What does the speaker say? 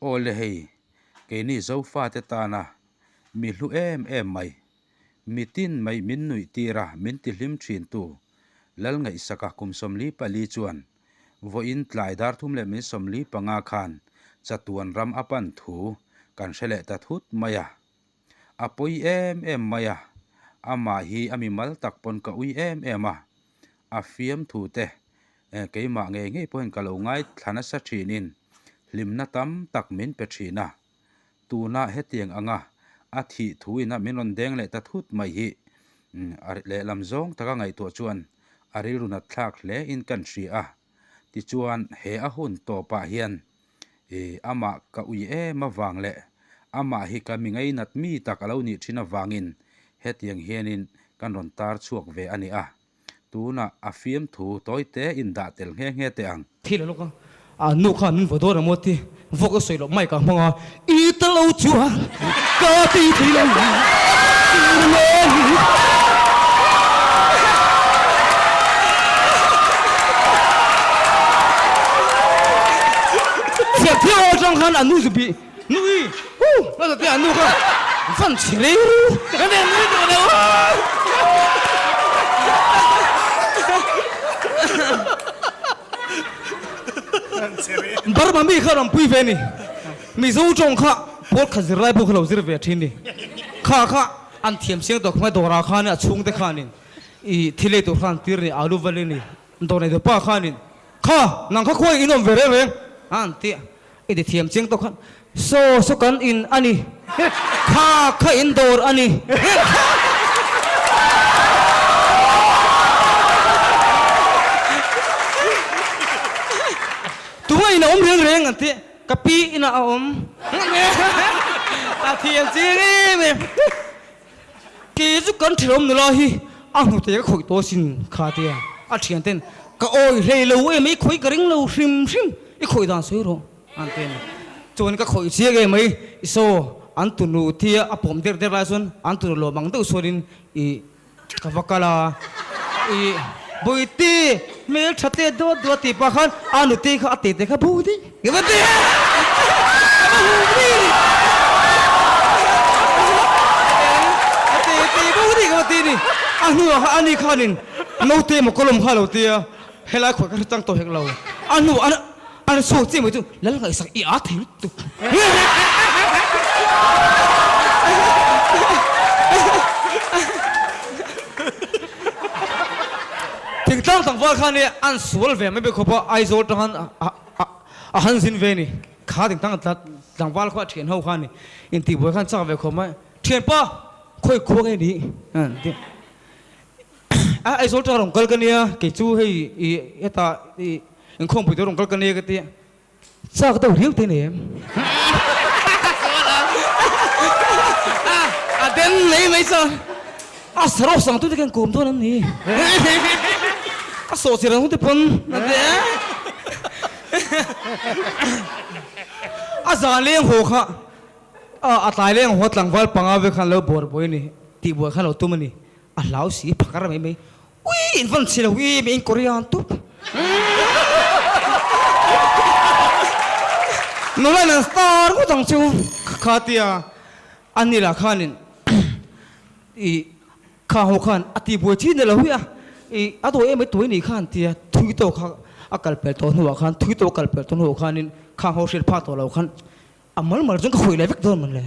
Aw le hei, keini Zofate tana mi hlu em em mai, mitin mai min nuih tir a min ti hlim thin tu Lalngaihsaka kum 44 chuan vawiin tlai dar thum leh min 45 khan chatuan ram a pan thu kan hre leh ta thut mai a. A pawi em em mai a, amah hi a mimal tak pawn ka ui em em a, a fiamthu te keimah ngei ngei pawhin ka lo ngaithla nasa thinin hlimna tam tak min pe thin a, tuna hetiang anga a thih thuin a min rawn deng leh ta thut mai hi a lehlam zawng taka ngaihtuah chuan a rilru nat thlak hle in kan hria a, tichuan he a hun tawpah hian I amah ka ui em avang leh amah hi ka mi ngainat mi tak a lo nih thin avangin hetiang hianin kan rawn tar chhuak ve a ni a. Tunah a fiamthu tawi te in dah tel nghe nghe teh ang. Thil a lawk a, a nu khan min vaw dawn a maw ti, vawk a sawi loh mic ah hmang a, I ta lo chuan ka ti thei lo Thiam thiam atang khan a nu chu bih nui hu a zate a nu kha van chhe rei ru ka nen nui duh lo Burma mi kha rawn pui ve ni Mizo tawng kha pawl khat zir lai pawh kha lo zir ve thin ni kha kha an thiam chiang tawh khawp mai dawrah khan a chhungte khanin ih thil ei tur khan tir ni alu vel ni dawr nei pa khanin kha nang kha khuai in awm ve reng reng a an ti a i ti thiam chiang tawh khan saw saw kan in a ni kha kha in dawr a ni. Tunga in a awm reng reng an ti. Ka pi inah a awm. A thiam chiang em em. Kei chu kan ṭhenawm nula hi a hnute ka khawih tawh asin kha tia a ṭhian ten ka awi hlei lo em i khawih ka ring lo hrim hrim i khawih dan sawi rawh an ti a ni. Chuan ka khawih chiang em mai i saw an tunu tia a pawm der der lai chuan an tunu lawm ang deuh chuanin i Ka va kal a, i Bawihte hmel tha te dawt dawt tih pah khan a nute kha a tete kha bo daih ka va ti a, ka va hmu daih a ni. A tete bo daih ka va ti a ni. A hnuah khan ani khanin naute emaw ka lawm kha a lo ti a, helai khawi ka hre chang tawh hek lo. A hnuah an chhuak chiah mai chu Lal ngaihsak i aa thei lutuk. Thingtlang tlangval khan i an sual ve mai bik khawp a, Aizawl tang han a han zin ve ni. Kha thingtlang tlangval khaw a thian ho khan i intihbuai khan chak ve khawp mai. Thianpa, khawi khua nge ni? An ti. A Aizawl tang rawn kal ka nia, kei chu hei i hetah i inkhawmpui te rawn kal ka nia ka ti a. Chak deuh riau te nei em? A den mai mai chuan a sarawk sang tute khian kawm dawn an ni. A sawh chi rang te pawn a ti a. A zan leng haw kha a tlai leng haw tlangval panga ve khan lo bawr buai a ni tih buai khan lo tum a ni. A hlau si phakar mai mai. Ui in van chhe lo em in Korean tup. Nula in an star ngawt ang chu kha tia a ni lah khanin i kha ho khan a ti buai thin lo hi a i a dawi em ai tuai ni khan tia thui tawk kha a kal pel tawh hnuah khan thui tawk a kal pel tawh hnuah khanin khang ho hriat phak tawh lo khan a mal mal chuan ka khawi leh vek dawn mawn le.